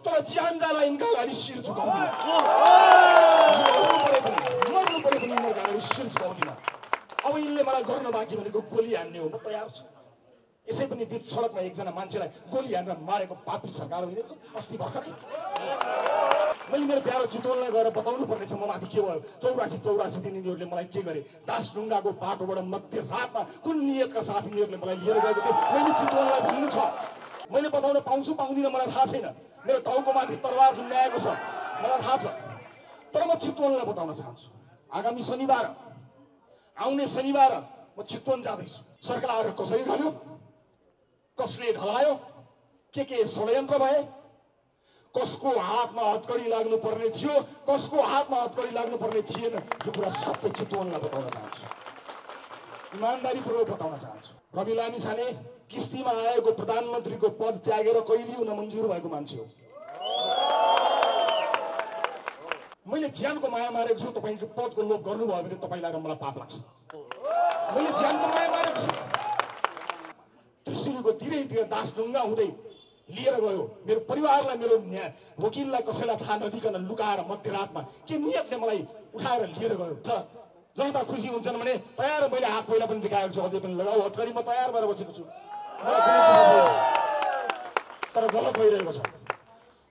तर ज्यान जाला यिनका अगाडि शिर झुकाउँदिन, मर्नु परे पनि यिनीहरूका अगाडि शिर झुकाउँदिन। अब यिनले मलाई गर्न बाँकी भनेको गोली हान्ने हो, म तयार छु। यसै पनि बिच सडकमा एकजना मान्छेलाई गोली हानेर मारेको पापी सरकार हो यिनीहरूको। अस्ति भर्खरै मैले मेरो प्यारो चितवनलाई गएर बताउनु पर्नेछ म माथि के भयो। 84 दिन यिनीहरूले मलाई के गरे। दासढुङ्गाको बाटोबाट मध्यरातमा कुन नियतका साथ यिनीहरूले मलाई लिएर गएको थिए मैले चितवनलाई भन्नु छ। मैले बताउन पाउँछु पाउँदिनँ मलाई थाहा छैन। मेरो टाउको माथि तरवार झुन्ड्याएको छ मलाई थाहा छ। तर म चितवनलाई बताउन चाहन्छु, आगामी शनिबार, आउने शनिबार म चितवन जाँदैछु। सरकार कसरी ढल्यो, कसले ढलायो, के षड्यन्त्र भए, कसको हातमा हतकडी लाग्नु पर्ने थियो, कसको हातमा हतकडी लाग्नु पर्ने थिएन, यो कुरा सबै चितवनलाई बताउन चाहन्छु, इमानदारीपूर्वक बताउन चाहन्छु। रवि लामिछाने किस्तीमा आएको प्रधानमन्त्रीको पद त्यागेर कहिले हुन मन्जुर भएको मान्छे हो। मैले ज्यानको माया मारेको छु, तपाईँको पदको लोभ गर्नुभयो भने तपाईँलाई र मलाई पाप लाग्छ। मैले ज्यानको माया मारेको छु। त्रिशुलीको धीरै दासढुङ्गा हुँदै लिएर गयो मेरो परिवारलाई, मेरो वकिललाई कसैलाई थाहा नदिकन लुकाएर मध्यरातमा के नियतले मलाई उठाएर लिएर गयो। जनता खुसी हुन्छन् भने तयार, मैले हात पहिला पनि देखाएको छु, अझै पनि लगाऊ हतकडी, म तयार भएर बसेको छु। तर गलत भइरहेको छ।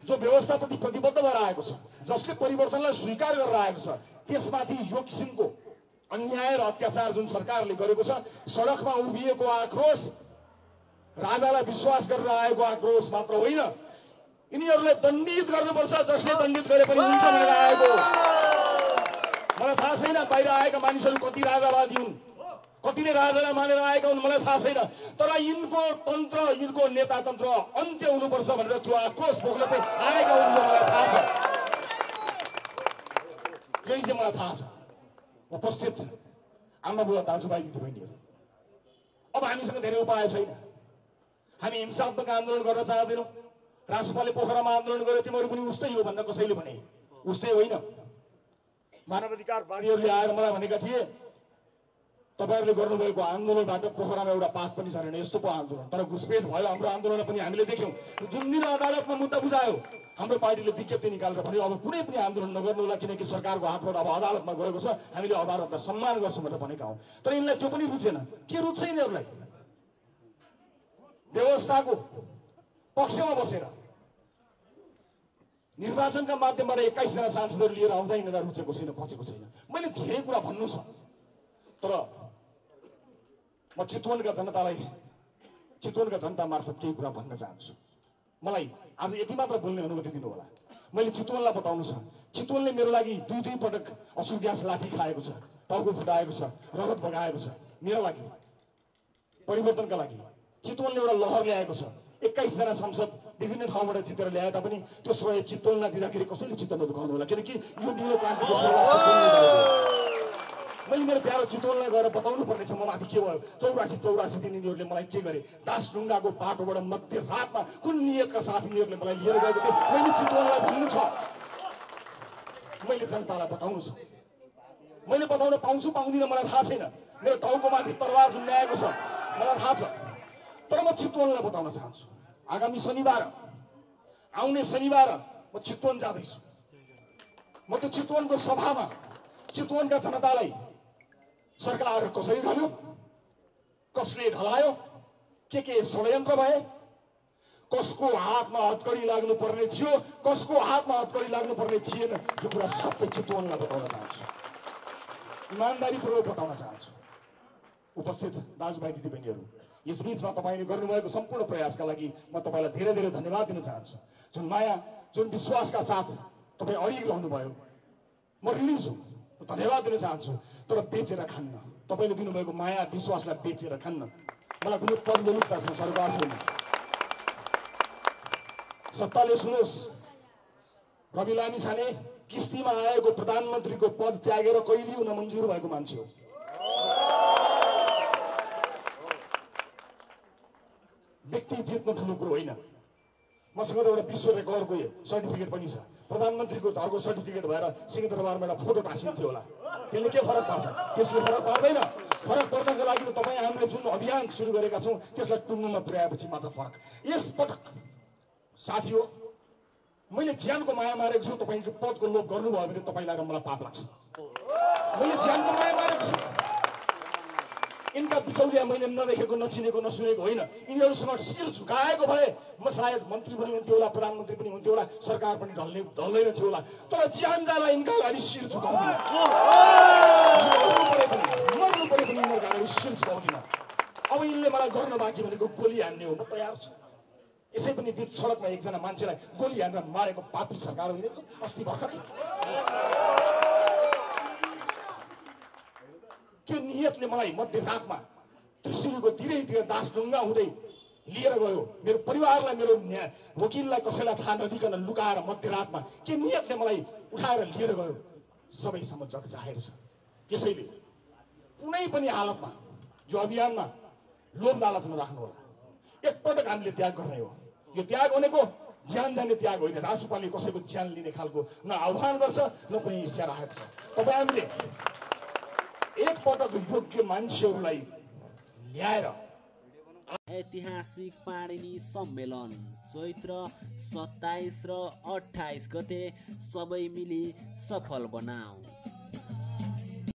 जो व्यवस्थाप्रति प्रतिबद्ध भएर आएको छ, जसले परिवर्तनलाई स्वीकार गरेर आएको छ, त्यसमाथि यो किसिमको अन्याय र अत्याचार जुन सरकारले गरेको छ, सडकमा उभिएको आक्रोश राजालाई विश्वास गरेर आएको आक्रोश मात्र होइन, यिनीहरूलाई दण्डित गर्नुपर्छ। जसले दण्डित गरे पनि हुन्छ भनेर आएको। मलाई थाहा छैन बाहिर आएका मानिसहरू कति राजावादी हुन्, कतिले राजालाई मानेर आएका हुन्, मलाई थाहा छैन। तर यिनको तन्त्र, यिनको नेता तन्त्र अन्त्य हुनुपर्छ भनेर त्यो आक्रोश बोक्न चाहिँ आएका हुन्, मलाई थाहा छ। यही चाहिँ मलाई थाहा छ। उपस्थित आमा बुवा दाजुभाइ दिदीबहिनीहरू, अब हामीसँग धेरै उपाय छैन। हामी हिंसात्मक आन्दोलन गर्न चाहँदैनौँ। राष्ट्रपालले पोखरामा आन्दोलन गर्यो, तिमीहरू पनि उस्तै हो भनेर कसैले भने, उस्तै होइन। मानवाधिकारवादीहरूले आएर मलाई भनेका थिए तपाईँहरूले गर्नुभएको आन्दोलनबाट पोखरामा एउटा पाठ पनि छैन, यस्तो पो आन्दोलन। तर घुसपेट भयो हाम्रो आन्दोलन पनि हामीले देख्यौँ। जुन दिन अदालतमा मुद्दा बुझायो, हाम्रो पार्टीले विज्ञप्ति निकालेर भन्यो अब कुनै पनि आन्दोलन नगर्नु होला, किनकि सरकारको हातबाट अब अदालतमा गएको छ, हामीले अदालतलाई सम्मान गर्छौँ भनेर भनेका हौँ। तर यिनलाई त्यो पनि रुचेन। के रुच्छ यिनीहरूलाई? व्यवस्थाको पक्षमा बसेर निर्वाचनका माध्यमबाट 21 जना सांसदहरू लिएर आउँदा यिनीहरूलाई रुचेको छैन, पचेको छैन। मैले धेरै कुरा भन्नु छ, तर म चितवनका जनतालाई, चितवनका जनता मार्फत केही कुरा भन्न चाहन्छु। मलाई आज यति मात्र बोल्ने अनुमति दिनु होला। मैले चितवनलाई बताउनु छ, चितवनले मेरो लागि दुई पटक असुर ग्यास लाठी खाएको छ, टाउको फुटाएको छ, रगत बगाएको छ। मेरो लागि, परिवर्तनका लागि चितवनले एउटा लहर ल्याएको छ। 21 जना संसद विभिन्न ठाउँबाट जितेर ल्याए तापनि त्यो श्रेय चितवनलाई दिँदाखेरि कसैले चित्त नदुखाउनु होला, किनकि यो नीलो क्रान्तिको श्रेय चितवनले गरेको। मैले मेरो प्यारो चितवनलाई गएर बताउनु पर्नेछ म माथि के भयो। 84 दिन यिनीहरूले मलाई के गरे। दासढुङ्गाको बाटोबाट मध्यरातमा कुन नियतका साथ यिनीहरूले मलाई लिएर गएको थिए मैले चितवनलाई भन्नु छ। मैले जनतालाई बताउनु छ। मैले बताउन पाउँछु पाउँदिनँ मलाई थाहा छैन। मेरो टाउको माथि तरवार झुन्ड्याएको छ मलाई थाहा छ। तर म चितवनलाई बताउन चाहन्छु, आगामी शनिबार, आउने शनिबार म चितवन जाँदैछु। म त्यो चितवनको सभामा चितवनका जनतालाई सरकार कसरी ढल्यो, कसले ढलायो, के षड्यन्त्र भए, कसको हातमा हतकडी लाग्नु पर्ने थियो, कसको हातमा हतकडी लाग्नु पर्ने थिएन, यो कुरा सबै चितवनलाई बताउन चाहन्छु, इमानदारीपूर्वक बताउन चाहन्छु। उपस्थित दाजुभाइ दिदीबहिनीहरू, यस बीचमा तपाईँले गर्नुभएको सम्पूर्ण प्रयासका लागि म तपाईँलाई धेरै धेरै धन्यवाद दिन चाहन्छु। जुन माया, जुन विश्वासका साथ तपाईँ अडिग रहनुभयो, म ऋणी छु, धन्यवाद दिन चाहन्छु। तर बेचेर खान्न, तपाईँले दिनुभएको माया विश्वासलाई बेचेर खान्न। मलाई कुनै पद मुक्ता छ, सरकार छैन। सत्ताले सुनोस्, रवि लामिछाने किस्तीमा आएको प्रधानमन्त्रीको पद त्यागेर कहिले हुन मन्जुर भएको मान्छे हो। व्यक्ति जित्नु ठुलो कुरो होइन। मसँग एउटा विश्व रेकर्डको सर्टिफिकेट पनि छ। प्रधानमन्त्रीको घरको सर्टिफिकेट भएर सिंहदरबारमा एउटा फोटो टाँसिन्थ्यो होला। त्यसले के फरक पार्छ? त्यसले फरक पार्दैन। फरक पर्नको लागि त तपाईँ हामीले जुन अभियान सुरु गरेका छौँ त्यसलाई टुङ्गोमा पुर्याएपछि मात्र फरक। यस पटक साथी हो, म मैले ज्यानको माया मारेको छु, तपाईँको पदको लोभ गर्नुभयो भने तपाईँलाई मलाई पाप लाग्छ। मैले ज्यानको माया मारेको छु। यिनका बिचौलिया मैले नदेखेको, नचिनेको, नसुनेको होइन। यिनीहरूसँग शिर झुकाएको भए म सायद मन्त्री पनि हुन्थ्यो होला, प्रधानमन्त्री पनि हुन्थ्यो होला, सरकार पनि ढल्दैन थियो होला। तर ज्यान जाला यिनका अगाडि शिर झुकाउँदिन, मर्नु परे पनि यिनीहरूका अगाडि शिर झुकाउँदिन। अब यिनले मलाई गर्न बाँकी भनेको गोली हान्ने हो, म तयार छु। यसै पनि बिच सडकमा एकजना मान्छेलाई गोली हानेर मारेको पापी सरकार होइन अस्ति भर्खरै। त्यो नियतले मलाई मध्यरातमा त्रिशुलीको धीरै दासढुङ्गा हुँदै लिएर गयो। मेरो परिवारलाई, मेरो वकिललाई कसैलाई थाहा नदिकन लुकाएर मध्यरातमा के नियतले मलाई उठाएर लिएर गयो, सबैसम्म जग जाहेर छ। त्यसैले कुनै पनि हालतमा यो अभियानमा लोभ लालच नराख्नु होला। एकपटक हामीले त्याग गर्ने हो। यो त्याग भनेको ज्यान जाने त्याग होइन। राजपालले कसैको ज्यान लिने खालको न आह्वान गर्छ न पनि इच्छा राखेको छ। तपाईँ हामीले एकपटक योग्य मान्छेहरूलाई ल्याएर ऐतिहासिक पाणिनी सम्मेलन चैत्र 27 र 28 गते सबै मिली सफल बनाऊ।